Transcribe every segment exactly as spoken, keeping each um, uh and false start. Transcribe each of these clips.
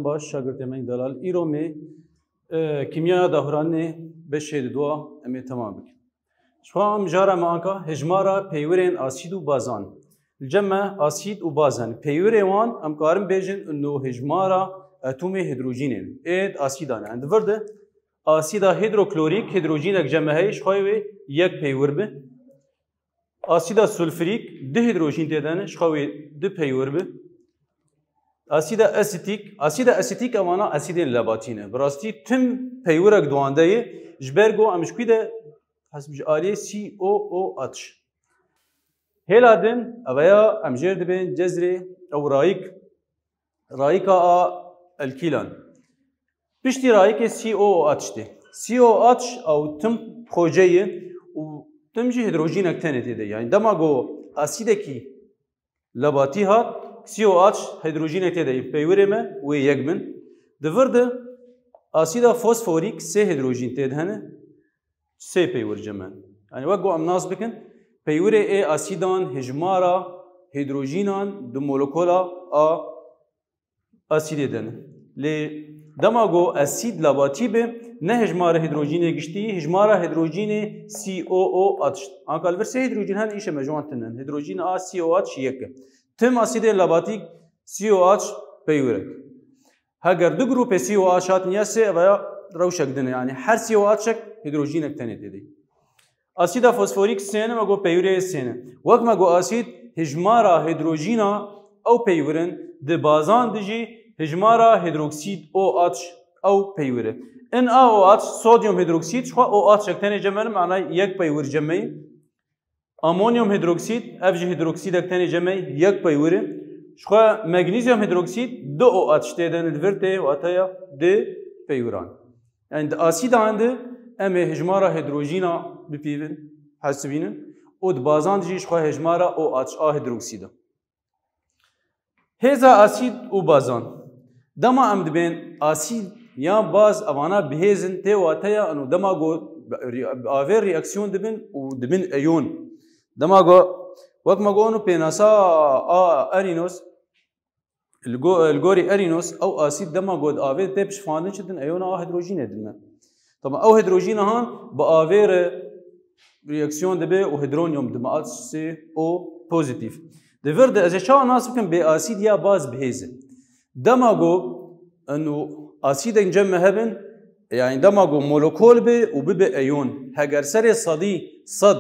Baş, şagirtê me delal. Îro me, e, kîmyaya dahuranê beşê di dua em ê temam bikin. Ji xwe em jara me anka hejmara peywirên asîd û bazan. Li cem me asîd û bazan. Peywirê wan em karin bêjin ino hejmara atomê hidrojînê. Ê di asîdan e. Di vir de asîda hidroklorîk hidrojînek cem me heye, ji xwe wê yek peywir bi. Asîda sulfurîk du hidrojîn tê de ne, ji xwe wê du peywir bi. Asîda asîtîk, asîda asîtîk evana asîdên lebatî ne. Bi rastî tim peywirek di wan de ye, ji ber ku em ji kû de, hesb ji aliyê C O O H. Hêla din, eveya em jêr dibên cezrê ew rayik, rayika a elkîlan. Piştî rayikê C O O H tê. C O O H ew tim xoce ye û tim jî hidrojînek tenê tê de. Yani dema ku asîdekî lebatî hat, C O O H hidrojînek tê de. Peywirê me wê yek bin. Di vir de asîda fosforîk sê hidrojîn tê de hene. Sê peywir cem me. Yani wek ku em nas bikin, peywirê ê asîdan hijmara hidrojînan di molekola a asîdê de ne. Lê dema ku asîd lebatî be, ne hijmara hidrojînê giştî, hijmara hidrojînê C O O H. Anka li vir sê hidrojîn hene, îşe me ji wan tune ne. Hidrojîn a C O H yek e. Tim asîdên lebatî C O H peywirek. Heger du grûpê C O H hatin ya sê, ev ya rewşek din e. Yani her C O H hidrojînek tenê tê de. Asîda fosforîk sê ne, me got peywirê sê ne. Wek me got asîd hijmara hidrojîna ew peywirin, di bazan de jî hijmara hidroksîd O H ew peywir e. N A O H, sodyum hidroksîd, ji xwe O H ek tenê cem me ne, manay yek peywir cem me ye. Amonyum hidroksîd, ev jî hidroksîdek tenê cem me ye, yek peywir e. Ji xwe magnesium hidroksîd, du O H tê de ne, di vir tê, wateya du peywiran. Yani di asîdan de em ê hijmara hidrojîna bipîvin, hesibînin û di bazan de jî ji xwe hijmara O H a hidroksîd e. Hêza asîd û bazan. Dema em dibên asîd yan baz, evana bihêz in, tê wateya ino dema ku bi, bi avê reaksiyon dibin û dibin eyon. Dema ku, wek me got, ino pênasa a Arrhenius, li go-, li gorî Arrhenius, ew asîd dema ku di avê tê piştxandin çi din, eyona a hidrojînê din me. Tamam, ew hidrojîna han bi avê re reaksiyon dibe û hidronyum dime, H C O pozîtîf. Di vir de ez ê çawa nas bikim bê asîd ya baz bihêz e. Dema ku ino asîdên cem me hebin, yani dema ku molekol be û bibe eyon, heger serê sedî sed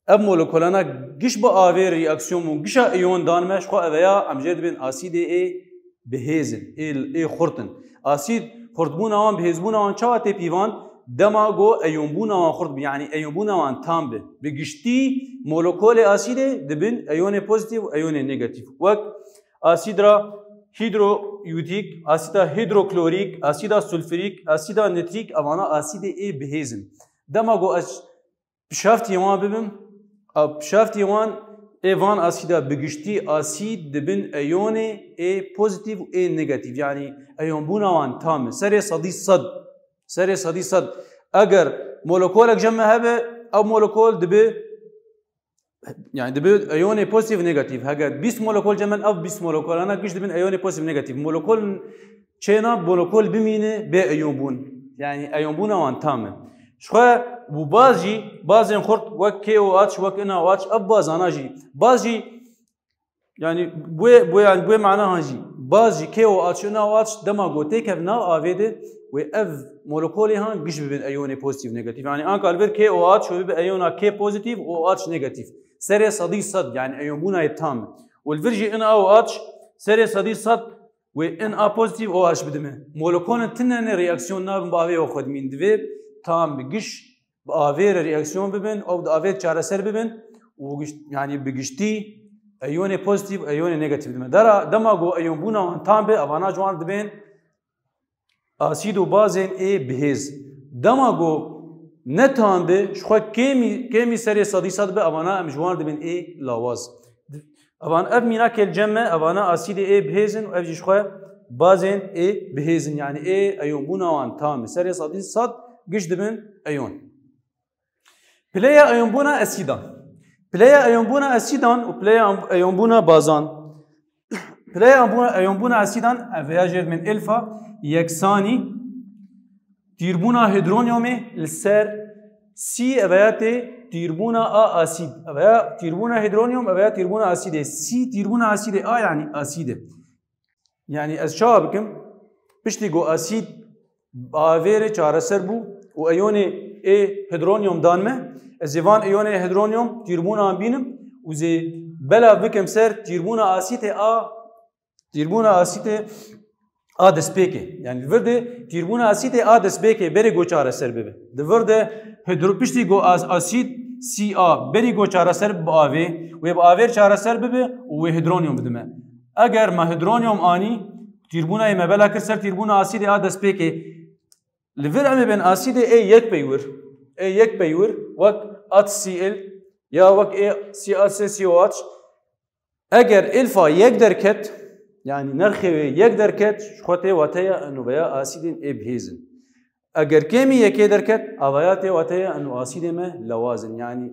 ev molekolana giş bi avê reaksiyon bûn, gişa eyon dan me, ji xwe eveya em jê dibên asîdê ê bihêz in, ê, ê xurt in. Asîd xurtbûna wan, bihêzbûna wan çawa tê pîvan? Dema ku eyonbûna wan xurt bi, yani eyonbûna wan tam bi. Bi giştî molekolê asîdê dibin eyonê pozîtîf û eyonê negatîf. Wek asîdra hîdroyûtîk, asîda hîdroklorîk, asîda sulfurîk, asîda nitrîk, evana asîdê ê bihêz in. Dema ku ez pişaftiyê wan bibim, a pişaftiyê wan ê van asîda bi giştî asîd dibin eyonê ê pozîtîf û ê negatîf. Yani eyonbûna wan tam e. Serê sedî sed. Serê sedî sed. Eger molekolek cem me hebe, ev molekol dibe, yani dibe eyonê pozîtîf û negatîf. Heger bîst molekol cem me, ev bîst molekolana giş dibin eyonê pozîtîf û negatîf. Molekol çêna molekol bimîne bê eyonbûn. Yani eyonbûna wan tam e. Ji xwe û baz jî, bazên xurt wek K O H, wek N A O H, ev bazana jî. Baz jî, yani bu, bu, yani bu mana han jî. Baz jî K O H, N A O H dema ku têkev nav avê de wê ev molekolê han giş bibin eyonê pozîtîf negatîf. Yani anka li vir K O H wê bibe eyona K pozîtîf, O H negatîf. Serê sedî sed, yani eyonbûna yê tam. Û li vir jî N A O H serê sedî sed wê N A pozîtîf, O H bidime. Molekolên tune ne reaksiyon nabin bi avê xwe dimîn. Divê tam bi giş bi avê re reaksiyon bibin, ew di avê çareser bibin û giş-, yani bi giştî eyonê pozîtîf, eyonê negatîf dime. Dera, dema ku eyonbûna wan tam be, evana ji wan dibên asîd û bazên ê bihêz. Dema ku ne tam be, ji xwe kêmî, kêmî serê sedî sed be, evana em ji wan dibên ê lawaz. Evan ev mînakê li cem me, evana asîdê ê bihêz in û ev jî ji xwe bazên ê bihêz in. Yani ê eyonbûna wan tam e. Serê sedî sed giş dibin eyon. Pileya eyonbûna asîdan. Pileya eyonbûna asîdan û pileya eyonbûna bazan. Pileya eyonbûna, eyonbûna asîdan, ev ya jê dimên alfa, yeksanî tîrbûna hidronyomê li ser sî, ev ya tê tîrbûna a asîd. Ev ya tîrbûna hidronyom, ev ya tîrbûna asîdê. Sî tîrbûna asîdê a, yanî asîd e. Yanî ez çawa bikim? Piştî ku asîd bi avêrê çareser bû û eyonê ê hidronyom dan me, ez ê van eyonê hidronyom tîrbûnan bînim û zê belav bikim ser tîrbûna asîdê a, tîrbûna asîdê a destpêkê. Yanî li vir de tîrbûna asîdê a destpêkê berê ku çareser bibe. Di vir de hidro-, piştî ku as-, asîd sî a berî ku çareser bibe bi avê, wê bi avêr çareser bibe û wê hidronyom bidime. Eger me hidronyom anî, tîrbûnayê me bela kir ser tîrbûna asîdê a destpêkê. Li vir em ê bên asîdê ê yek peywir. Ê yek peywir wek H C l ya wek ê C H C O H. Eger alfa yek derket, yanî nerxê wê yek derket, ji xwe tê wateya eno veya asîdên ê bihêz in. Eger kêmî yekê derket, avaya tê wateya eno asîdê me lewaz in. Yanî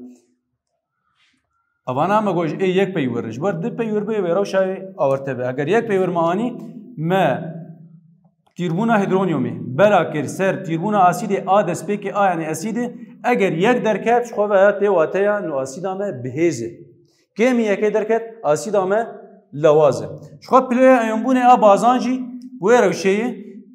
Avana me got ji ê yek peywir, ji ber du peywir bê wê rewşa wê awirte be. Eger yek peywir me anî, me tîrbûna hidronyomê bela kir ser tîrbûna asîdê a destpêkê a, yanî asîdê, eger yek derket, ji xwe ve tê wateya no asîda me bihêz e. Kêmî yekê derket, asîda me lewaz e. Ji xwe pileya eyonbûnê a bazan jî wê rewşê ye,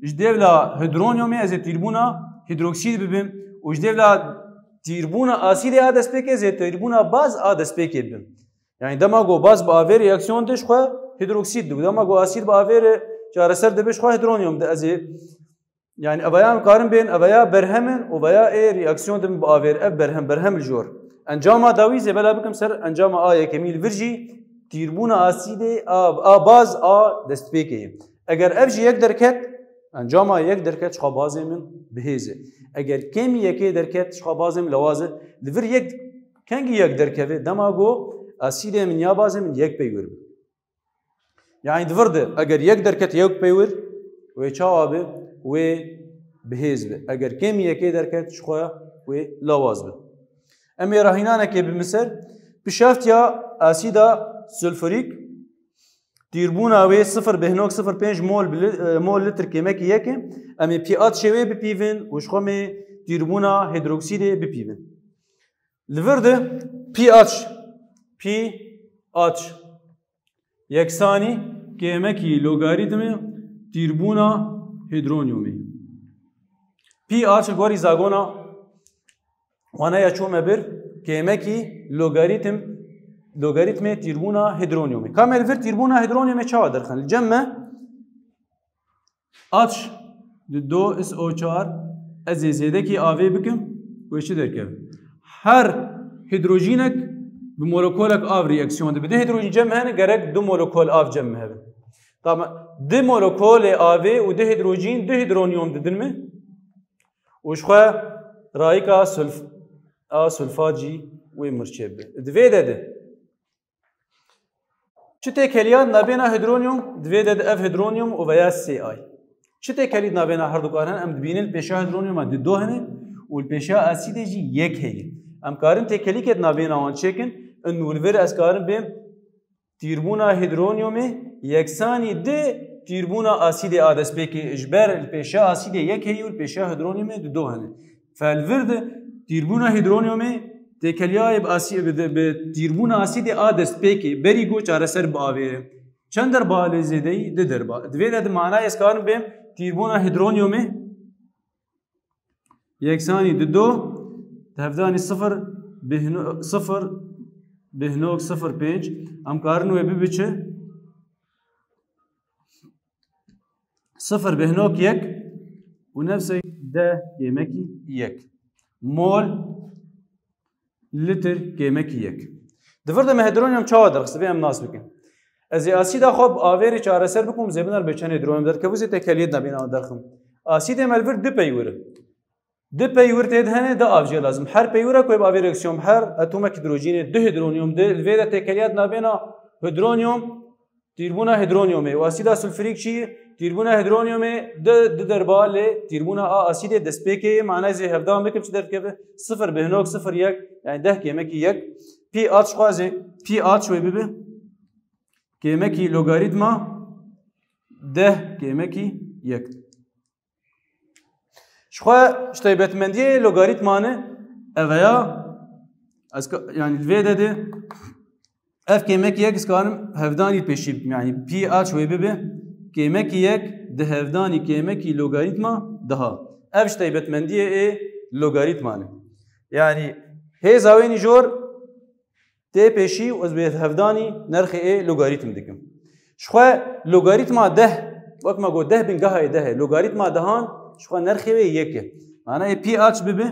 ji dêvla hidronyomê ez ê tîrbûna hidroksîd bibim û ji dêvla tîrbûna asîdê a destpêkê ez ê tîrbûna baz a destpêkê bibim. Yanî dema ku baz bi avê reaksiyon de ji xwe hidroksîd dibe. Dema ku asîd bi avê re çareser dibe ji xwe hidronyom de ez ê, yanî evaya em karin bên, evaya berhem in û veya ê reaksiyon dibin bi avê re. Ev berhem, berhem li jor. Encama dawî zê bela bikim ser encama a yekemî, li vir jî tîrbûna asîdê a, a baz a destpêkê ye. Eger ev jî yek derket, encama yek derket ji xwe bazê min bihêz e. Eger kêmî yekê derket ji xwe bazê min lewaz e. Li vir yek, kengî yek derkeve, dema ku asîdê min ya bazê min yek peywir be. Yanî di vir de eger yek derket yek peywir, wê çawa be? Wê bihêz be. Eger kêmî yekê derket ji xwe wê lewaz be. Em ê rahînanekê bibin ser. Pişeftiya asîda sulfurîk, tîrbûna wê sifir bêhnok sifir pênc mol bi li-, e, mol litr kêmekî yek e. Em ê pH ê wê bipîvin û ji xwe em ê tîrbûna hidroksîdê bipîvin. Li vir de pH, pH yeksanî kêmekî logarîtmê tîrbûna hidronyomê. pH gorî zagona wana ya çûme bir, kêmekî logarîtm, logarîtmê tîrbûna hidronyomê. Ka me li vir tîrbûna hidronyomê çawa derxin? Li cem me H du do S O çar, ez ê zêdekî avê bikim, wê çi derkeve? Her hidrojînek bi molekolek av reaksiyon dibe. Du hidrojîn cem hene, gerek du molekol av cem hebe. Tamam. Du molekolê avê û du hidrojîn, du hidronyom didin me. Û ji xwe rayika sulf-, a sulfat jî wê mirçê bibe. Di vê de de Çi têkeliya nabêna hidronyom, divê de ev hidronyom û veya sê ay. Çi têkelî nabêna herdukan hene? Em dibînin li pêşa hidronyoma di do hene û li pêşa asîdê jî yek heye. Em karin têkelîkê di nabêna wan çêkin, in û li vir ez karin bêm tîrbûna hidronyomê yeksanî di tîrbûna asîdê a destpêkê, ji ber li pêşa asîdê yek heye û li pêşa hidronyomê di do hene. Fe li vir de tîrbûna hîdronyomê têkeliyayê bi asî-, bi, bi tîrbûna asîdê a destpêkê berî ku çareser biavêre. Çend derba lê zêdeyî? Du derba. Di vê de di manayê ez karim bêm tîrbûna hîdronyomê yeksanî di do, di hevdanî sifir bêhno-, sifir bêhnok sifir pênc. Em karin wê bibe çi? Sifir bêhnok yek û nefsek deh kêmekî yek. Mol, litr, kêmekî yek. Di vir de me hîdronyom çawa derxist? Vê em nas bikin. Ez ê asîda xwe bi avêrê çareser bikim, zê biner bê çend hîdronyom derkevû, zê tekeliyê nabêna derxim. Asîdê me li vir du peywir e. Du peywir tê de hene, du avciyê lazim. Her peywirek wê bi avê reaksiyon, her atomek hîdrojînê du hîdronyom de, li vê de têkeliya di nabêna hîdronyom, tîrbûna hîdronyomê û asîda sulfurîk çi? Tîrbûna hîdronyomê du, du derba lê tîrbûna a asîdê destpêkê ye, manayê zê hevdan bikim çi derdikeve? Sifir bêhnok sifir yek, yanî deh kêmekî yek. Pî aç xwazê, pî aç wê bibe. Kêmekî logarîtma deh kêmekî yek. Ji xwe ji taybetmendiyê logarîtmanê eveya, ez ka-, yanî li vê de de ev kêmekî yek ez karim hevdanî pêşî bikim. Yanî P H wê bibe kêmekî yek di hevdanî kêmekî logarîtma deha. Ev ji taybetmendiyê ê logarîtmanê. Yanî hêza wê nîjor tê pêşî û ez bi hevdanî nerxê ê logarîtm dikim. Ji xwe logarîtma deh, wek me got deh bingeha yê deh e. Logarîtma dehan ji xwe nerxê wê yek e. Manayê P H bibe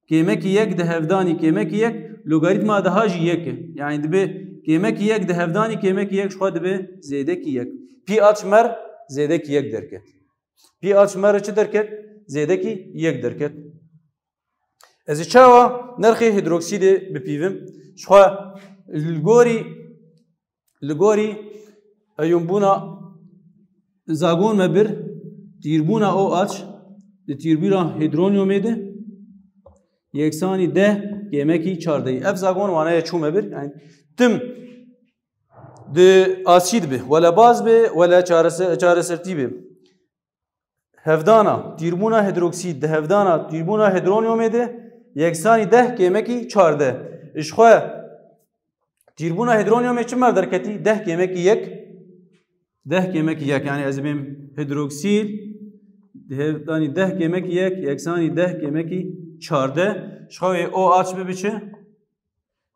kêmekî yek di hevdanî kêmekî yek, logarîtma deha jî yek e. Yanî dibe kêmekî yek di hevdanî kêmekî yek ji xwe dibe zêdekî yek. P H mer zêdekî yek derket. P H mer çi derket? Zêdekî yek derket. Ez ê çawa nerxê hîdroksîdê bipîvim? Ji xwe li gorî, li gorî eyûnbûna zagon me bir, tîrbûna OH di tîrbûna hîdronyomê de yeksanî deh kêmekî çardeh. Ev zagon wane ye çû me bir. Yanî tim di asîd be, wele baz be, wele çarese-, çaresertî be. Hevdana tîrbûna hîdroksîd di hevdana tîrbûna hîdronyomê de yeksanî deh kêmekî çardeh. Ji xwe tîrbûna hîdronyomê çi mer derketî? Deh kêmekî yek. Deh kêmekî yek, yanî ez ê bêm hîdroksîd di hevdanî deh kêmekî yek yeksanî deh kêmekî çardeh. Ji xwe wê OH bibe çi?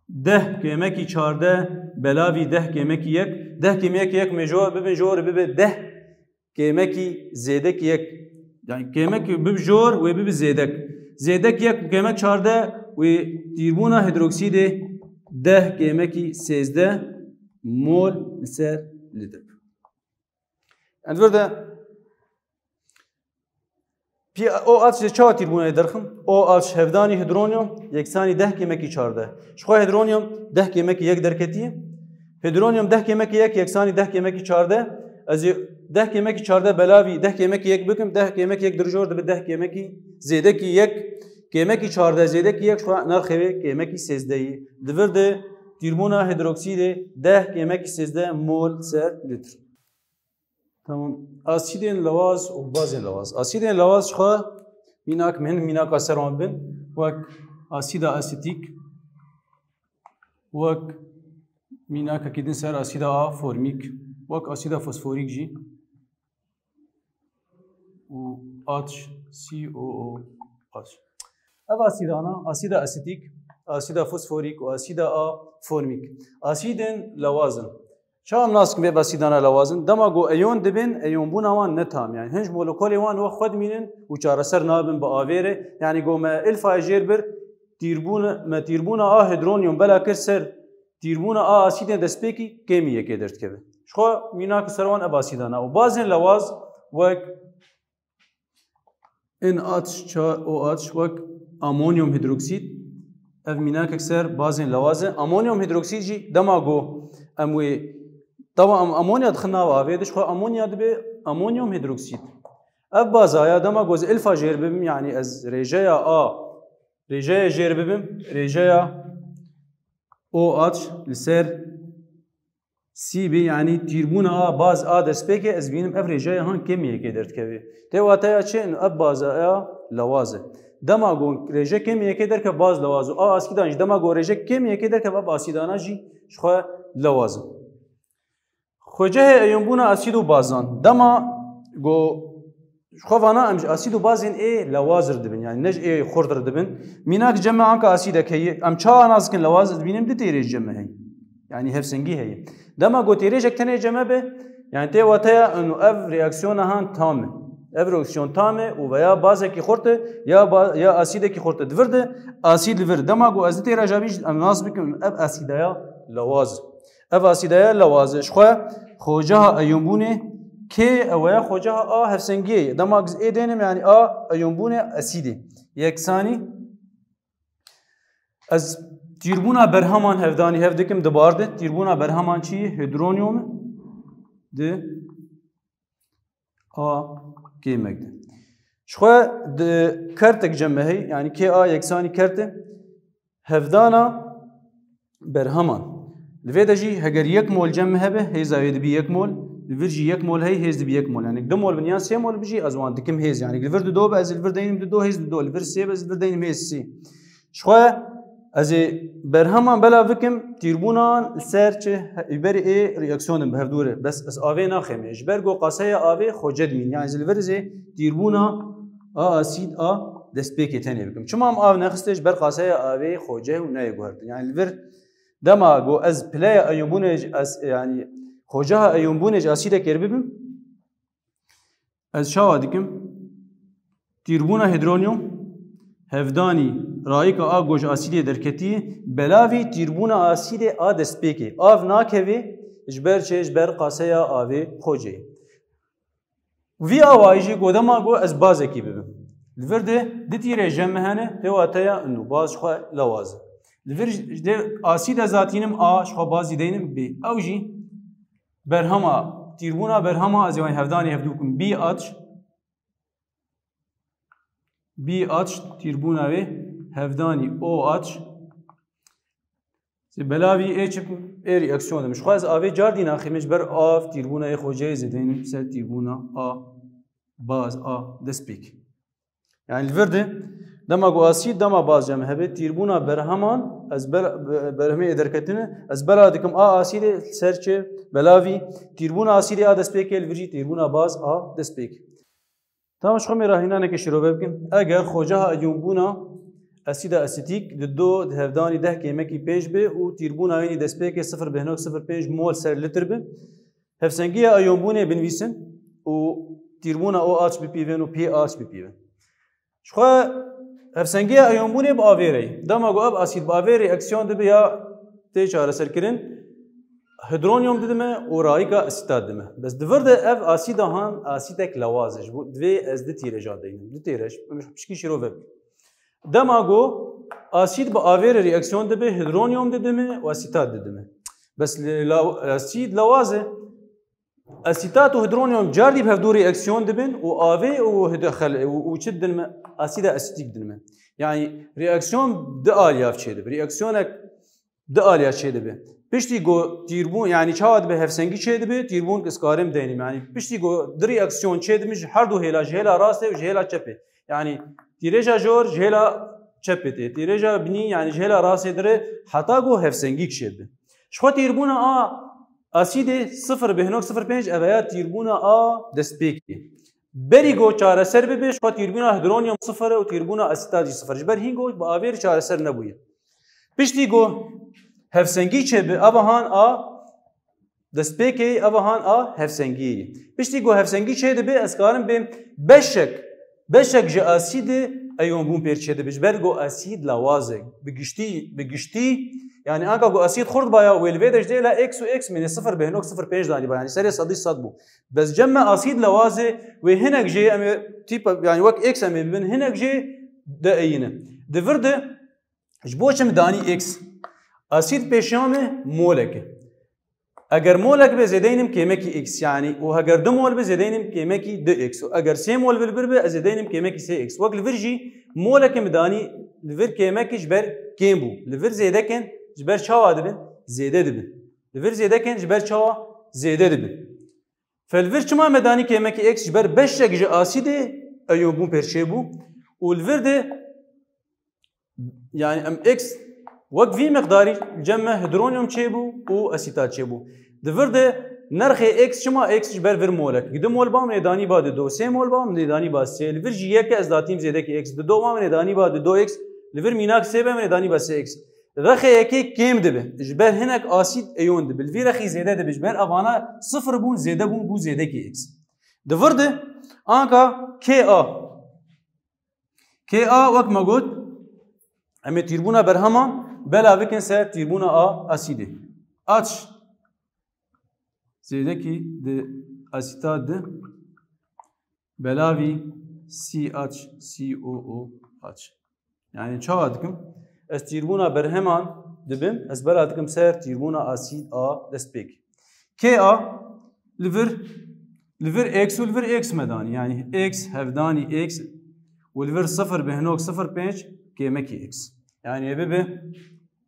Deh kêmekî çardeh belavî deh kêmekî yek. Deh kêmekî yek me jor bibin, jor bibe deh kêmekî zêdekî yek. Yanî kêmekî bibe jor wê bibe zêdek. Zêdek yek kêmek çardeh wê tîrbûna hîdroksîdê deh kêmekî sêzdeh mol li ser litre. Em di vir de P-, OH jê çawa tîrbûnê derxim? OH hevdanî hîdronyom yeksanî deh kêmekî çardeh. Ji xwe hîdronyom deh kêmekî yek derketiye. Hîdronyom deh kêmekî yek yeksanî deh kêmekî çardeh. Ez ê deh kêmekî çardeh belavî deh kêmekî yek bikim. Deh kêmekî yek dirijor dibe deh kêmekî zêdekî yek. Kêmekî çardeh zêdekî yek ji xwe nerxê wê kêmekî sêzdeh yî. Di vir de tîrbûna hîdroksîdê deh kêmekî sêzdeh mol ser litr. Tamam. Asîdên lewaz û bazên lewaz. Asîdên lewaz ji xwe mînak min, mînaka ser wan bin, wek asîda asetîk, wek mînakekî din ser asîda A formîk, wek asîda fosforîk jî û H C O O H. Ev asîdana, asîda asetîk, asîda fosforîk û asîda A formîk. Asîdên lewaz in. Çawa em nas dikin vê asîdana lewaz in? Dema ku eyon dibin, eyonbûna wan ne tam. Yanî hin ji molekolê wan wek xwe dimînin û çareser nabin bi avê re. Yanî ku me ilfayê jêr bir, tîrbûn-, me tîrbûna A hîdronyom bela kir ser tîrbûna A asîdên destpêkî kêmî yekê derdikeve. Ji xwe mînak ser wan ev asîdana. Û bazên lewaz wek N H çar O H wek amonyum hîdroksîd. Ev mînakek ser bazên lewaz e. Amonyum hîdroksîd jî dema ku em wê, dema em amonya dixin nava avê, ji xwe amonya dibe amonyum hîdroksîd. Ev bazaya dema ku ez ilfa jêr bibim, yanî ez rêjeya A, rêjeya jêr bibim, rêjeya OH li ser C B, yanî tîrbûna A, baz A destpêkê, ez bînim ev rêjeya han kêmî yekê derdikeve. Tê wateya çi? Ev bazaya lewaz e. Dema ku rêje kêmî yekê derke baz lewaz û A asîdan jî dema ku rêje kêmî yekê derke ev asîdana jî ji xwe lewaz e. Xwecehê eyonbûna asîd û bazan. Dema ku Ji xwe vana em ji asîd û bazên ê lewazir dibin, yanî ne ji ê xurtir dibin. Mînak cem me anka asîdek heye. Em çawa nas dikin lewaz? Dibînim du têrê cem me heye. Yanî hevsengî heye. Dema ku têrêjek tenê cem me be, yanî tê wateya û ev reaksiyona han tam e. Ev reaksiyon tam e û veya bazekî xurt e, ya ba-, ya asîdekî xurt e. Di vir de asîd li vir. Dema ku ez du têra jabî em nas bikin ev asîdaya lewaz e. Ev asîdaya lewaz e. Ji xwe xoceha eyonbûnê kê ew e? Xoceha A hevsengiyê ye. Dema ez ê dênim, yanî A eyonbûnê esîdê. Yeksanî ez tîrbûna berheman hevdanî hev dikim di bar de. Tîrbûna berheman çi ye? Hîdronyom e. Di A kêmek de. Ji xwe di kertek cem me heye, yanî K A yeksanî kert e. Hevdana berheman. Li vê de jî heger yek mol cem me hebe, hêza wê dibî yek mol. Li vir jî yek mol hey, hêz dibi yek mol. Yani du mol bin yan sê mol bijî, ez wan dikim hêz. Yani li vir dido be, ez li vir deynim dido, hêz dido. Li vir sê be, ez li vir deynim hêz sê. Ji xwe ez ê berheman bela bikim, tîrbûnan li ser çi he-, berê ê reaksiyon din bi hevdû re. Bes ez avê naxême. Ji ber ku qaseya avê xoce dimîn. Yani ez li vir zê tîrbûna a asîd a destpêkê tenê bikim. Çima em av nexiste? Ji ber qaseya avê xoce û neyê guhertin. Yani li vir dema ku ez pileya eyonbûnê ji as-, yani xoceha eyonbûnê ji asîdekê re bibim, ez çawa dikim? Tîrbûna hidronyum hevdanî rayîka a ku ji asîdê derketî, belavî tîrbûna asîdê a destpêkê. Av nakevê ji ber çi? Ji ber qaseya avê xocê. Vî awayî jî ku dema ku ez bazekî bibim. Li vir de du tîrê jeme hene, tê wateya û baz ji xwe lewaz e. Li vir ji dê asîd ez hatînim a, ji xwe bazî deynim bê. Ew jî berhema, tîrbûna berhema ez ê wan hevdanî hevdû kim. B H, B H tîrbûna wê hevdanî O H. Zê belavî ê çi ê reaksiyon dikim. Ji xwe ez avê cardî naxîme ji ber av tîrbûna ê xoceyê zêdeynim ser tîrbûna a baz a destpêk. Yani li vir de dema ku asîd dema baz cem hebe tîrbûna berheman ez ber, be-, berhemê ê derketine ez bela dikim a asîdê ser çi belavî tîrbûna asîdê a destpêkê li vir jî tîrbûna baz a destpêk. Tamam, ji xwe mêrahînaneke şîrove bikin. Eger xoceha eyonbûna asîda asîtîk di do di hevdanî deh kêmekî pênc be û tîrbûna wînî destpêkê sifir bêhnok sifir pênc mol ser litr be, hevsengiya eyonbûnê binivîsin û tîrbûna O H bipîvin û P H bipîvin. Ji xwe hevsengiya eyonbûnê bi avê re ye. Dema ku ev asîd bi avê reaksiyon dibe ya tê çareserkirin, hidronyum didime û rayîka asîtat dime. Bes di vir de ev asîda han asîdek lewaz e. Ji bo divê ez du tîreja deynim. Du tîrej, em pişkî şîrove bikin. Dema ku asîd bi avê re reaksiyon dibe, hidronyum didime û asîtat didime. Bes le-, la-, asîd lewaz e. Asîtat û hidronyum cardî bi hevdû reaksiyon dibin û avê û hid-, xel-, û, û çi didinme? Asîda asîtîk didinme. Yani reaksiyon di aliya çêdibe. Reaksiyonek di aliya çêdibe. Piştî ku tîrbûn, yani çawa dibe hevsengî çêdibe, tîrbûn ki ez karim deynim. Yani piştî ku di reaksiyon çêdibe ji her du hêla, ji hêla rastê û ji hêla çepê. Yani tîrêja jor ji hêla çepê tê. Tîrêja binî, yani ji hêla rastê dire heta ku hevsengî çêdibe. Ji xwe tîrbûna a asîdê sifir bêhnok sifir pênc ev ya tîrbûna a destpêkê. Berî ku çareser bibe, ji xwe tîrbûna hidronyum sifir e û tîrbûna asîtat jî sifir. Ji ber hîn ku bi avê re çareser nebûye. Piştî ku hevsengî çêbe, eva han a destpêkê, eva han a hevsengiyê. Piştî ku hevsengî çêdibe, ez karim bêm beşek, beşek ji asîdê eyonbûn pêr çêdibe. Ji ber ku asîd lewaz e. Bi giştî, bi giştî, yani anka ku asîd xurt baya, wê li vê de ji dê la x û x mîne sifir bêhnok sifir pênc danî ba, yani serê sedî sed bû. Bes cem me asîd lewaz e, wê hinek jê em ê tîp, yani wek x em ê bibin, hinek jê de eyîne. Di vir de ji bo çi min danî x? Asîd pêşiya me molek e. Eger molek be zêdeynim kêmekî x, yani û heger du mol be zêdeynim kêmekî du x û eger sê mol bi li vir be ez zêdeynim kêmekî sê x. Wek li vir jî molekê min danî li vir kêmekî ji ber kêm bû. Li vir zêdekin ji ber çawa dibin? Zêde dibin. Li vir zêdekin ji ber çawa? Zêde dibin. Fe li vir çima me danî kêmekî x? Ji ber beşek ji asîdê eyonbûn pêr çêbû û li vir de, yani em x wek vî miqdarî cem me hidronyum çêbû û asîtat çêbû. Di vir de nerxê x çima x ji ber vir molek? Du mol ba min ê danî ba di do, sê mol ba min ê danî ba sê. Li vir jî yeke ez datîm zêdekî x. Di do ba min ê danî ba di do x. Li vir mînak sê be min ê danî ba sê x. Rexê yekê kêm dibe. Ji ber hinek asîd eyon dibe. Li vî rexî zêde dibe. Ji ber evana sifir bûn, zêde bûn, bû zêdekî x. Di vir de anka K A. K A wek me got, em ê tîrbûna berheman bela bikin ser tîrbûna a asîdê. H zêdekî di asîta di belavî C H C O O H. Yani çawa dikim? Ez tîrbûna berheman dibim, ez bela dikim ser tîrbûna asîd a destpêk. K A li vir, li vir x û li vir x me danî. Yani x hevdanî x û li vir sifir bêhnok sifir pênc kêmekî x. Yani ê bibe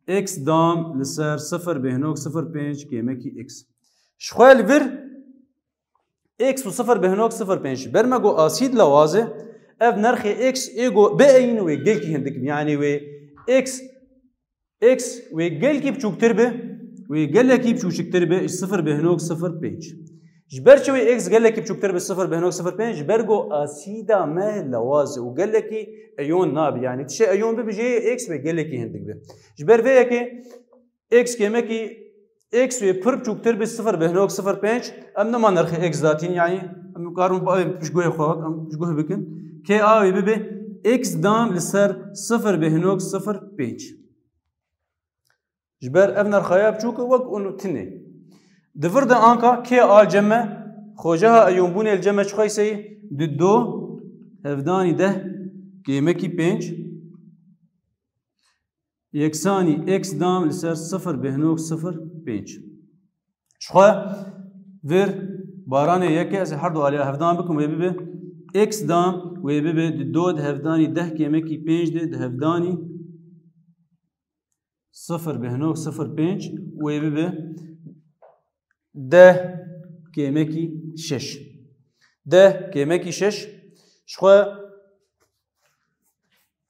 x dam li ser sifir bêhnok sifir pênc kêmekî x. Ji xwe li vir X û sifir bi hinok sifir pênc. Ber me got asîd lewaz e, ev nerxê X ê got bieyîn wê gelkî hindik, yanî wê X, X wê gelkî biçûktir be, wê gelekî biçûçiktir be ji sifir bi hinok sifir pênc. Ji ber çi wê X gelekî biçûktir be sifir bi hinok sifir pênc? Ji ber got asîda me lewaz e û gelekî eyon nabe. Yanî tişê eyon bibe jê X wê gelekî hindik be. Ji ber vê yekê X kêmekî, X wê pir biçûktir bi sifir bi hinok sifir pênc, em nema nerxê X datîn, yanî em karin ba-, em ji guhê xwe, em ji guhê bikin. K A wê bibe X dam li ser sifir bi hinok sifir pênc. Ji ber ev nerxaya biçûk e wek û tune. Di vir de anka K A li cem me, xoceha eyonbûnê li cem me çi xweyseyî? Di do hevdanî deh kêmekî pênc. Yeksanî X dam li ser sifir bi hinok sifir pênc. Ji xwe vir baranê yeke ez ê her du aliya hevdan bikim wê bibe X dam wê bibe di do di hevdanî deh kêmekî pênc de di hevdanî sifir bi hinok sifir pênc wê bibe deh kêmekî şeş. Deh kêmekî şeş. Ji xwe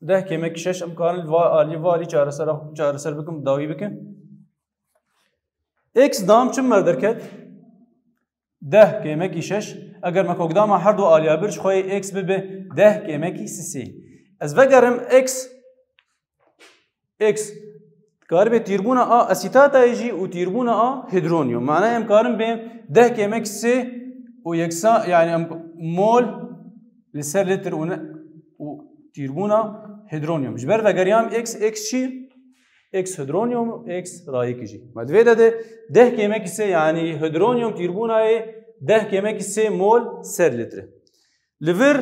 deh kêmekî şeş em karin li va alî, va alî çareser, çareser bikin, dawî bikin. X dam çi me derket? Deh kêmekî şeş. Eger me kokdama her du aliya bir, ji xwe yê X bibe deh kêmekî sisê. Ez vegerim X X. Dikaribe tîrbûna a asîtatayê jî û tîrbûna a hidronyum. Mane em karin bên deh kêmek sê û yeksa, yani em mol li ser litr û ne, û tîrbûna hidronyum. Ji ber vegeriyam X, X çi? X hidronyum, X rayîkî jî. Me divê de de deh kêmek sê, yani hidronyum tîrbûnayê deh kêmek sê mol ser litre. Li vir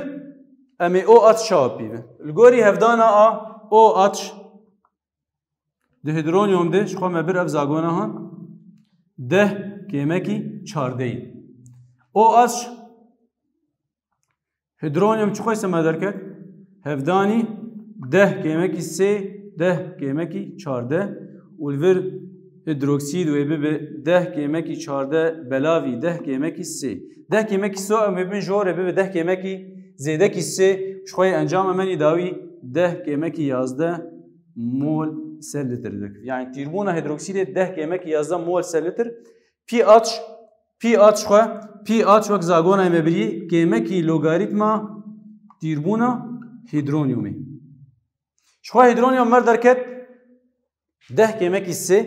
em ê OH çawa pîvin? Li gorî hevdana a OH di hidronyum de, ji xwe me bir ev zagona han, deh kêmekî çardeyî. OH hidronyum çi xweyse me derket? Hevdanî deh kêmekî sê, deh kêmekî çardeh û li vir hidroksîd wê bibe deh kêmekî çardeh belavî deh kêmekî sê. Deh kêmekî sê em ê bin jor ê bibe deh kêmekî zêdekî sê, ji xwe yê encama me nî dawî deh kêmekî yazdeh mol ser litre derket. Yani tîrbûna hidroksîdê deh kêmekî yazdeh mol ser litre. pH, pH xwe, pH wek zagona me birî kêmekî logarîtma tîrbûna hîdronyumê. Ji xwe hîdronyum mer derket deh kêmekî sê,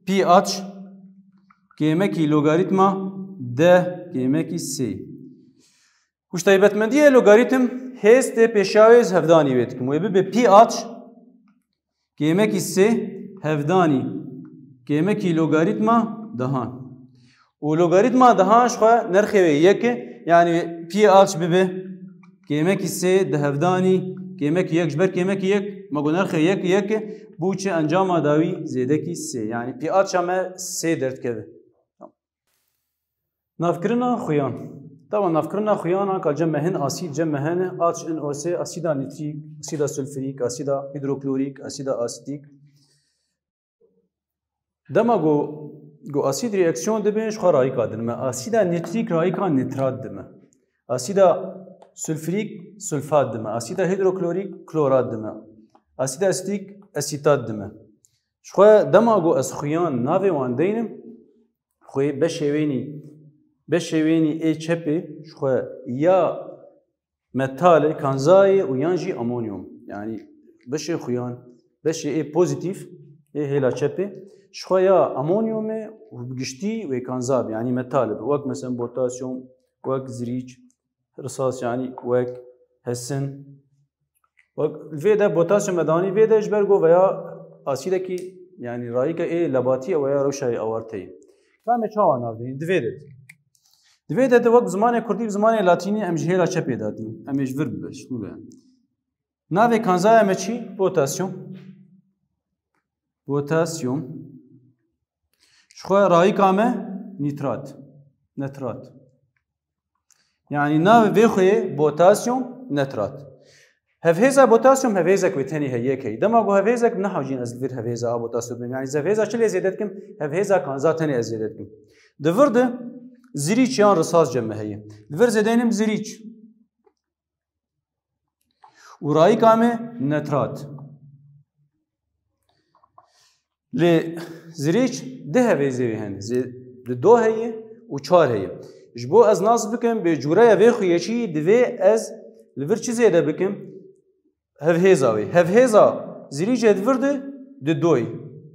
pH kêmekî logarîtma deh kêmekî sê. Ku ji taybetmendiyê logarîtim hêz tê pêşiya wê ez hevdanî wê dikim. Wê bibe pH kêmekî sê hevdanî kêmekî logarîtma dehan. Û logarîtma dehan ji xwe nerxê wê yek e. Yani pH bibe kêmekî sê di hevdanî kêmekî yek, ji ber kêmekî yek me got nerxê yek yek e. Bû çi encama dawî zêdekî sê. Yani pH a me sê derdikeve. Navkirina xuyan. Taban navkirina xuyan anka cem me hin asîd, cem me hene, H N O S, asîda nitrîk, asîda sulfurîk, asîda hîdroklorîk, asîda asîtîk. Dema ku, ku asîd reaksiyon dibin, ji xwe rayîka dime. Asîda nitrîk rayîka nitrat dime. Asîda sulfurîk sulfat dime. Asîda hîdroklorîk klorat dime. Asîda asîtîk asîtat dime. Ji xwe dema ku ez xuyan navê wan deynim, xwê beşê wênî, beşê wênî ê çepê ji xwe ya metal e, kanza ye û yan jî amonyum. Yani beşê xuyan, beşê ê pozîtîf, ê hêla çepê, ji xwe ya amonyum e û bi giştî wê kanza be, yani metal be. Wek mesela potasyum, wek zirîç, risas, yani wek hesin. Wek vê de potasyum me danî vê de ji ber ku veya asîdekî, yani rayîke ê lebatî ye veya rewşa yê awarteyê. Ka em ê çawa nav deyîn? Di vê de. Di vê de, de wek zimanê kurdî bi zimanê latînî em ji hêla çepê datîn. Em ê ji vir bibe, ji nû re. Navê kanzaya me çi? Potasyum. Potasyum. Ji xwe rayîka me nîtrat. Netrat. Yani navê vê xweyê potasyum netrat. Hevhêza potasyum hevhêzek wê tenê heye yek heye. Dema ku hevhêzek nehewcîn ez li vir hevhêza a potasyum bikim. Yani ez hevhêza çi lê zêde dikim? Hevhêza kanza tenê ez zêde dikim. Di vir de Zirîç yan risas cem me heye. Li vir zêdeynim zirîç. Û rayîka me netrat. Lê zirîç du hevhêzê wê hene. Zê-, di do heye û çar heye. Ji bo ez nas bikim, bi cûreya vê xuyeçî divê ez li vir çi zêde bikim? Hevhêza wê. Hevhêza zirîcê di vir de di doyê.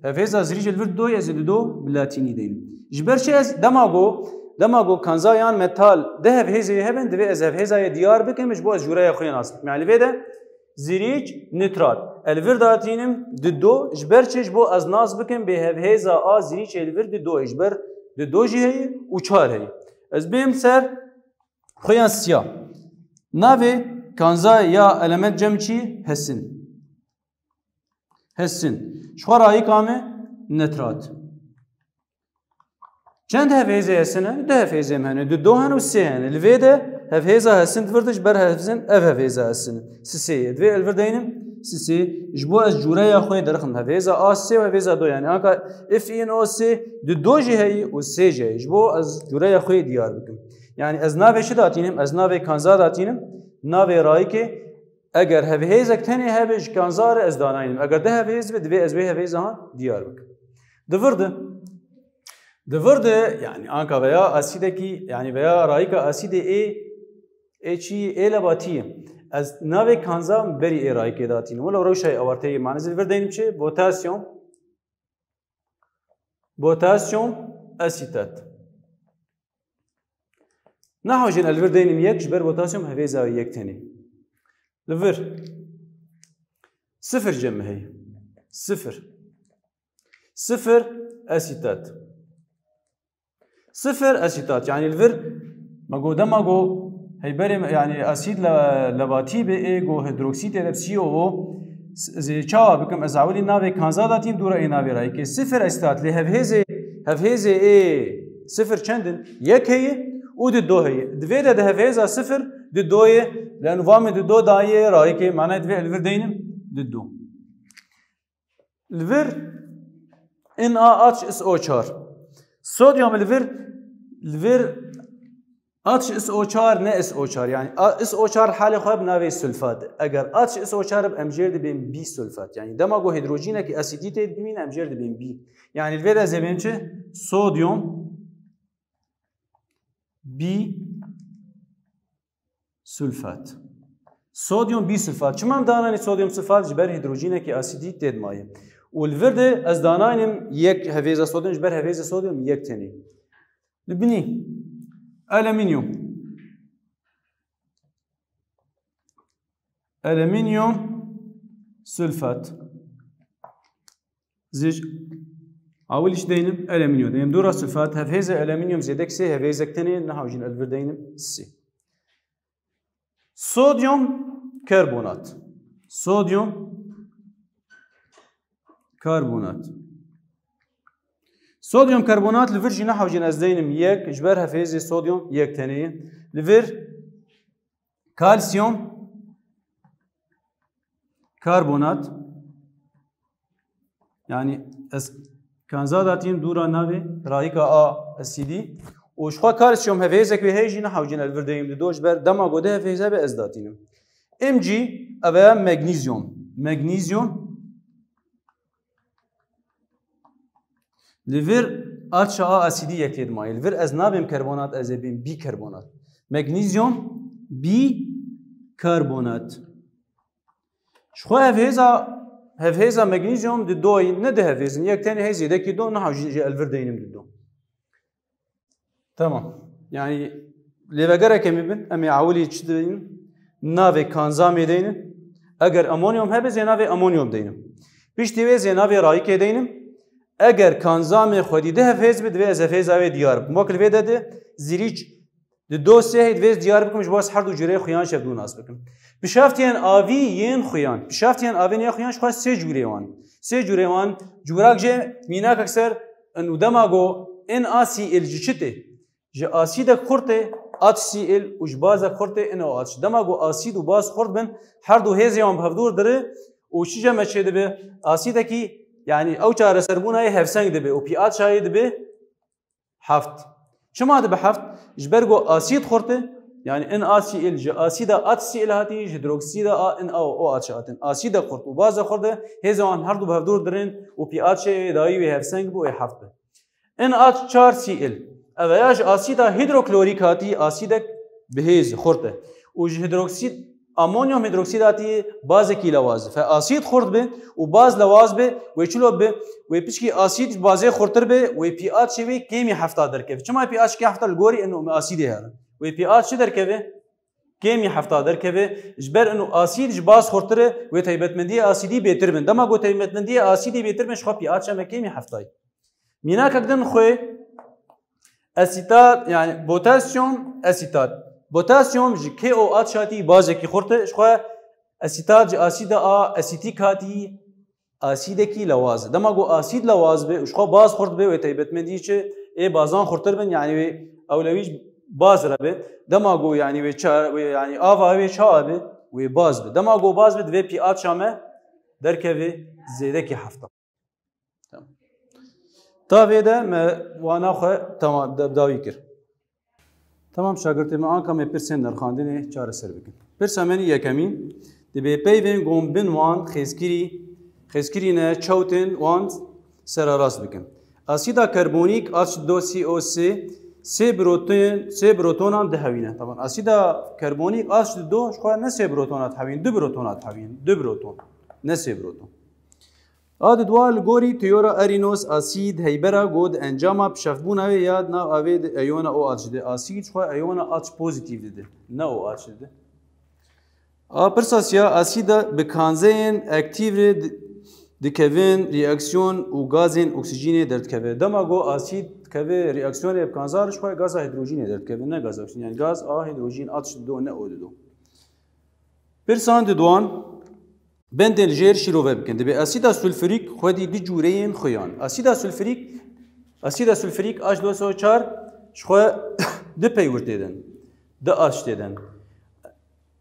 Hevhêza zirîcê li vir di doyê ez ê di do bi latînî deynim. Ji ber çi ez dema ku, dema ku kanza yan metal du hevhêzê wê hebin, divê ez hevhêza yê diyar bikim, ji bo ez cûreya xwe yê nas bikim. Yani vê de zirîç nitrat. Ez li vir datînim di do, ji ber çi, ji bo ez nas bikim, bê hevhêza a zirîçê li vir di doyê. Ji ber di do jî heye û çar heye. Ez bêm ser Xuya siya. Navê kanza ya element cem çi? Hesin. Hesin. Ji xwe rayîka me netrat. Çend hevhêzê hesin hene? Du hevhêzê me hene. Du do hene û sê hene. Li vê de hevhêza hesin di vir de ji ber hevhêzin ev hevhêza hesin. Sisê ye. Divê li vir deynim sisê. Ji bo ez cûreya xwe derxim. Hevhêza a sê û hevhêza do yani. Anka F in o sê di do jî heyî û sê jî heyî. Ji bo ez cûreya xwe diyar bikim. Yani ez navê çi datînim? Ez navê kanza datînim. Navê rayikê eger hevhêzek tenê hebe ji kanza re ez danaynim. Eger du hevhêz be divê ez wê hevhêza han diyar bikim. Di vir de. Di vir de yani anka veya asîdekî yani veya rayika asîdê ê ê çi ê lebatiyê. Ez navê kanza berî ê rayikê datînim. Wilo rewşa ê awarteyê manizî li vir deynim çi? Potasyum. Potasyum asitat. Niha jî ez li vir deynim yek ji ber potasyum hevêza wê yek tenê. Li vir sifir cem heye. Sifir. Sifir asitat. Sifir asitat. Yani li vir me got dema got heyberê me, yani asîd le-, lebatî be ê got hidroksîd tê de C O O, s-, zê çawa bikim? Ez ewilî navê kanza datîm dûra ê navê rayikê. Sifir asitat lê hevhêzê, hevhêzê ê sifir çend in? Yek heye û di do heye. Divê de di hevhêza sifir di do ye, leno va me di do dayê rayikê, manayê divê li vir deynim di do. Li vir N A H S O çar. Sodyum li vir, li vir H S O çar ne S O çar. Yani a-, S O çar halê xwe bi navê sulfat. Eger H S O çar bi em jêr dibên bisulfat. Yani dema ku hidrojînekî asîdî tê dibîne em jêr dibên bî. Yani li vê de ez ê bêm çi? Sodyum bi sulfat. Sodyum bisulfat. Çima em dananî sodyum sulfat? Ji ber hidrojînekî asîdî tê de maye. Û li vir de ez danaynim yek hevêza sodyum, ji ber hevêza sodyum yek tenê. Li binî alüminyum. Alüminyum sulfat. Zê ewilî çi deynim? Alüminyum deynim. Dûra sulfat, hevhêzê alüminyum zêdek sê, hevhêzek tenê, niha jî ez li vir deynim sê. Sodyum karbonat. Sodyum karbonat. Sodyum karbonat li vir jî niha jî ez deynim yek, ji ber hevhêzê sodyum yek tenê ye. Li vir kalsiyum karbonat. Yani ez kanza datînim dûra navê rayika a asîdî. Û ji xwe kalsiyum hevhêzek wê heye jî niha jî ez li vir deynim di do ji ber dema ku du hevhêz hebe ez datînim. M G ev e magnesium. Magnesium. Li vir H A asîdî yek tê de maye. Li vir ez nabêm karbonat, ez ê bêm bîkarbonat. Magnesium bîkarbonat. Ji xwe hevhêza, hevhêza magnesium di doyî, ne du hevhêz in, yek tenê heye zêdekî do, niha jî, jî ez li vir deynim di do. Tamam. Yani lêvegereke me bin, em ê ewilî çi deynin? Navê kanzamê deynin. Eger amonyum hebe zê navê amonyum deynin. Piştî wê zê navê rayikê deynin. Eger kanzamê xwedî du hevhêz be, divê ez hevhêza wê diyar bikim. Wek li vê de de zirîç di do sê heyî divê ez diyar bikim, ji bo ez her du cûreyê xuyan şev dû nas bikim. Pişaftiyên avî yên xuyan. Pişaftiyên avî yên xuyan ji xwe sê cûrê wan. Sê cûrê wan, cûrak jê mînakek ser in û dema go in a sî il ji çi tê? Ji asîdek xurt tê, H C l û ji bazek xurt tê, N O H. Dema ku asîd û baz xurt bin, her du hêzê wan bi hevdûr dire û çi jeme çê dibe? Asîdekî, yani ew çareserbûna yê hevseng dibe û pH a yê dibe heft. Çima dibe heft? Ji ber ku asîd xurt e, yani NaCl ji asîda AtCl hatî, ji hidroksîda a NaOH hatin. Asîda xurt û baza xurt e, hêza wan herdu bi hevdûr dirin û pH wê dawî wê hevseng bû, wê heft be. NaCl. Ev ya ji asîda hîdroklorîk hatî, asîdek bihêz, xurt e. Û ji hîdroksîd, amonyum hîdroksîd hatî bazekî lewaz e. Fe asîd xurt be û baz lewaz be, wê çilo be, wê pişkî asîd ji bazê xurtir be, wê pH wê kêmî hefta derkeve. Çima pH kê hefta li gorî eno me asîdê here? Wê pH çi derkeve? Kêmî hefta derkeve. Ji ber eno asîd ji baz xurtir e, wê taybetmendiyê asîdî bêtir bin. Dema ku taybetmendiyê asîdî bêtir bin, ji xwe pH me kêmî heftayê. Mînakek din xwe, asîtat, yani potasyum asîtat. Potasyum ji KOH hatî, bazekî xurt e, ji xwe asîtat ji asîda a asîtîk hatî, asîdekî lewaz e. Dema ku asîd lewaz be û ji xwe baz xurt be, wê taybetmendî çi? Ê bazan xurtir bin, yani wê ewlewî ji baz re be. Dema ku yani wê ça-, wê yani ava wê çawa be, wê baz be. Dema ku baz be, divê pH me derkeve zêdekî hefta. Tamam. Ta vê de me wana xwe tamam, de-, dawî kir. Tamam şagirtê me, anka me pirsên nirxandinê çareser bikin. Pirsa me nî yekemîn, dibê peyvên ku bin wan xêzkirî, xêzkirî ne çewtên wan sererast bikin. Asîda karbonîk H two C O sê, sê proton, sê protonan dihewîne. Tamam, asîda karbonîk H two ji xwe ne sê protona dihewîn, du protona dihewîn, du proton, ne sê proton. A di dua li gorî teora Arinos asîd heybera ku di encama pişefbûna wê ya di nav avê de eyona OH dide. Asîd ji xwe eyona H pozîtîf dide, ne OH dide. A pirsa siya, asîda bi kanzeyên aktîv re di-, dikevin reaksiyon û gazên oksîjînê derdikeve. Dema ku asîd dikeve reaksiyonê bi kanza re, ji xwe gaza hîdrojînê derdikeve, ne gaza oksîjînê. Yani gaz a hîdrojîn H dido, ne O dido. Pirsan diduan, bendên li jêr şîrove bikin. Dibê asîda sulfurîk xwedî du cûreyên xuyan. Asîda sulfurîk, asîda sulfurîk H two S O çar ji xwe du peywir tê din, du H tê din.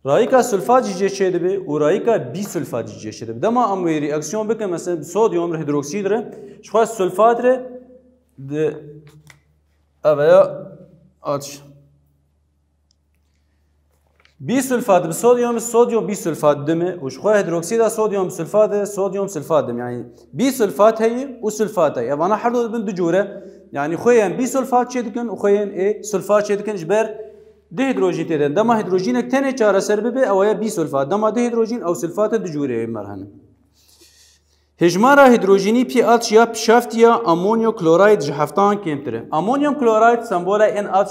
Rayîka sulfat jî cê çê dibe û rayîka bîsulfat jî cê çê dibe. Dema em wê reaksiyon bikin, mesela sodyum re hidroksîd re, ji xwe sulfat re di, ev ya H. Bîsulfat bi sodyum, sodyum bîsulfat dime û ji xwe hidroksîda sodyum sulfat e, sodyum sulfat dime. Yani bîsulfat heye û sulfat heye. Evana her du dibin du cûre. Yani xwe yên bîsulfat çê dikin û xwe yên ê sulfat çê dikin, ji ber du hîdrojîn tê de. Dema hîdrojînek tenê çareser bibe, ew ya bîsulfat. Dema du hîdrojîn, ew sulfat e, du cûre yê mer hene. Hejmara hîdrojînî pH ya pişaftiya amonyo klorayd ji heftan kêmtir e. Amonyo klorayd sembola N H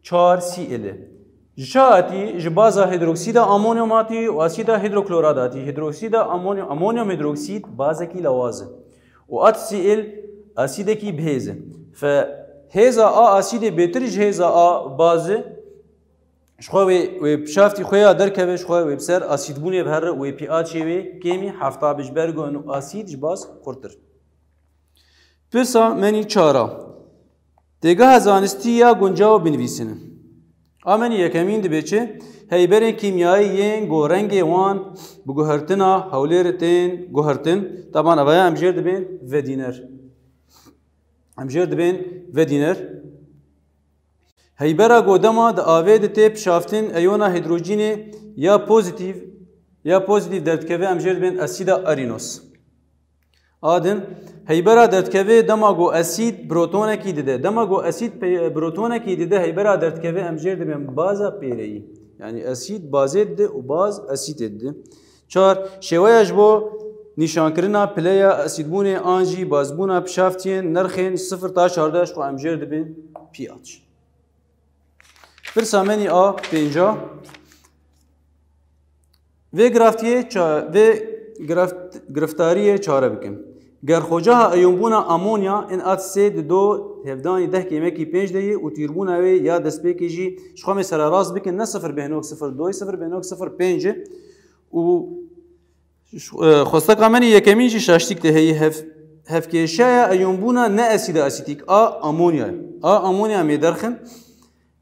çar Cl e. Ji çi hatî? Ji baza hîdroksîda amonyum hatî û asîda hîdroklorad hatî. Hîdroksîda amonyo-, amonyum hîdroksîd bazekî lewaz e. Û H Cl asîdekî bihêz e. Fe hêza a asîdê bêtir ji hêza a bazê, ji xwe wê, wê pişaftî xwe ya derkeve, ji xwe wê bi ser asîdbûnê bihere, wê pH wê kêmî hefta be, ji ber ku eno asîd ji baz xurtir. Pirsa menî çara. Têgeha zanistî ya guncaw binivîsînin. A menî yekemîn dibe çi? Heyberên kîmyayî yên ku rengê wan bi guhertina hewlêrê tên guhertin. Taban evaya em jêr dibên vedîner. Em jêr dibên vedîner. Heybera ku dema di avê de tê pişaftin, eyona hîdrojînê ya pozîtîf, ya pozîtîf derdikeve, em jêr dibên asîda arinos. A din, heybera derdikeve dema ku asîd protonekî dide. Dema ku asîd pe-, protonekî dide, heybera derdikeve, em jêr dibên baza pêreyî. Yani asîd bazê dide û baz asîdê dide. Çar, şêweya ji bo nîşankirina pileya asîdbûnê an jî bazbûna pişaftiyên nirxên sifir ta çardeh ji xwe em jêr dibên pH. Pirsa menî a pênca. Vê giraftiyê ça-, vê giraft-, giriftariyê çare bikin. Ger xocaha eyonbûna amonya N H sê di do hevdanî deh kêmekî pênc de ye û tîrbûna wê ya destpêkê jî ji xwe me sererast bikin, ne sifir bêhnok sifir doy, sifir bêhnok sifir pênc e û Ş-, e, xwesteka me nî yekemîn jî şaştîk tê heyî hev-, hevkêşeya eyonbûna ne asîda asîtîk a amonya. A amonya mê derxin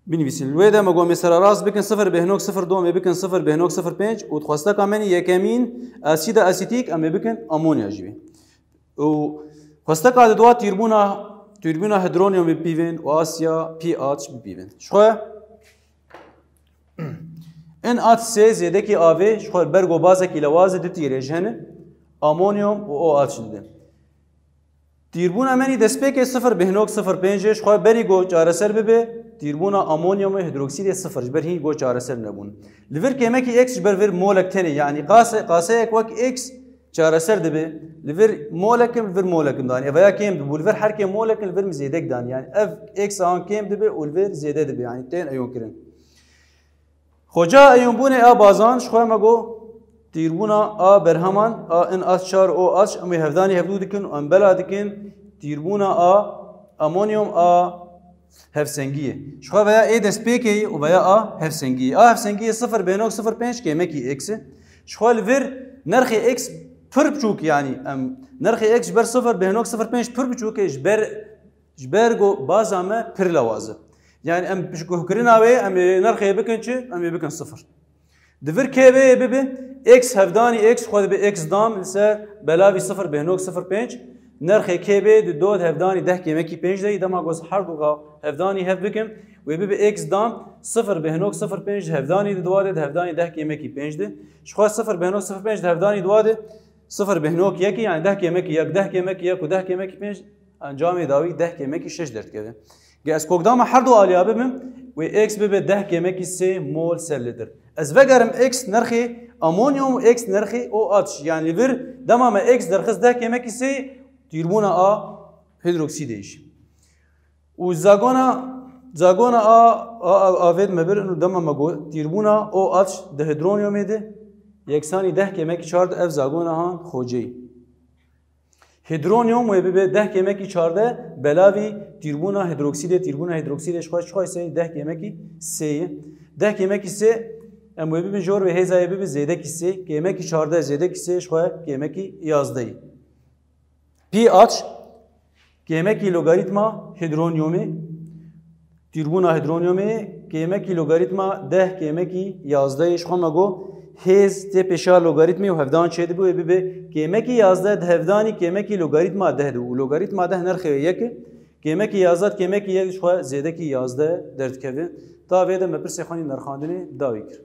binivîsin. Li wê de me got mê sererast bikin sifir bêhnok sifir do, mê bikin sifir bêhnok sifir pênc û xwesteka me nî yekemîn asîda asîtîk em ê bikin amonya jî bê. Û xwesteka di dua tîrbûna Tîrbûna hidronyomê bipîvin û asya pH bipîvin. Ji xwe NH sê zêdekî avê, ji xwe ber go bazekî lewazê du tîrê ji hene, amonyum û OH dide. Tîrbûna me nî destpêkê sifir bêhnok sifir pênc e, ji xwe berî go çareser bibe, tîrbûna amonyumê hidroksîdê sifir, ji ber hîn go çareser nebûn. Li vir kêmekî X ji ber vir molek tenê, yanî qase, qaseyek wek X çareser dibe. Li vir molekim, li vir molekim danî. Ev ya kêm dibû. Li vir her kêm molekim, li vir min zêdek danî. Yanî ev X an kêm dibe û li vir zêde dibe. Yanî tên eyon kirin. Xoca eyonbûnê a bazan, ji xwe me got, tîrbûna a berheman, a NH çar OH, em wê hevdanî hevdû dikin û em bela dikin, tîrbûna a amonyum a hevsengiyê. Ji xwe veya ê destpêkê yî û veya a hevsengiyê. A hevsengiyê sifir bêhnok sifir pênc kêmekî X e. Ji xwe li vir nerxê X pir biçûk, yanî em nerxê X ji ber sifir bêhnok sifir pênc pir biçûk e, ji ber, ji ber go baza me pir lewaz e. Yanî em ji guhkirina wê em ê nerxê bikin çi? Em ê bikin sifir. Di vir K B yê bibe X hevdanî X, xwe dibe X dam li ser belavî sifir bêhnok sifir pênc. Nerxê K B di dod hevdanî deh kêmekî pênc de yî, dema goz her du hevdanî hev bikim, wê bibe X dam sifir bêhnok sifir pênc di hevdanî di dua de, di hevdanî deh kêmekî pênc de. Ji xwe sifir bêhnok sifir pênc di hevdanî dua de sifir bêhnok yekî, yanî deh kêmekî yek, deh kêmekî yek û deh kêmekî pênc, encamê dawî deh kêmekî şeş derdikeve. Ge ez kokdama her du aliya bibim, wê X bibe deh kêmekî sê mol ser litir. Ez vegerim X nerxê amonyum û X nerxê OH. Yanî li vir dema me X derxist deh kêmekî sê, tîrbûna a hidroksîdê jî. Û zagona, zagona a, a, a, avêt me bir, û dema me got, tîrbûna OH di hidronyomê de yeksanî deh kêmekî çar de ev zagona han xoceyî. Hidronyom wê bibe deh kêmekî çardeh, belavî tîrbûna hidroksîdê, tîrbûna hidroksîdê ji xwe, ji xwe sê deh kêmekî sê ye. Deh kêmekî sê, em wê bibin jor wê hêza yê bibe zêdekî sê, kêmekî çardeh zêdekî sê ji xwe kêmekî yazdeh ye. Ph, kêmekî logarîtma hidronyomê, tîrbûna hidronyomê, kêmekî logarîtma deh, kêmekî yazdeh, ji xwe me got, hêz tê pêşa logarîtmê û hevdan çêdibe, wê bibe kêmekî yazdeh di hevdanî kêmekî logarîtma deh de û logarîtma deh nerxê wê yek e, kêmekî yazdeh di kêmekî yek ji xwe zêdekî yazdeh derdikeve. Ta vê de me pirsê xwe nî nerxandinê dawî kir.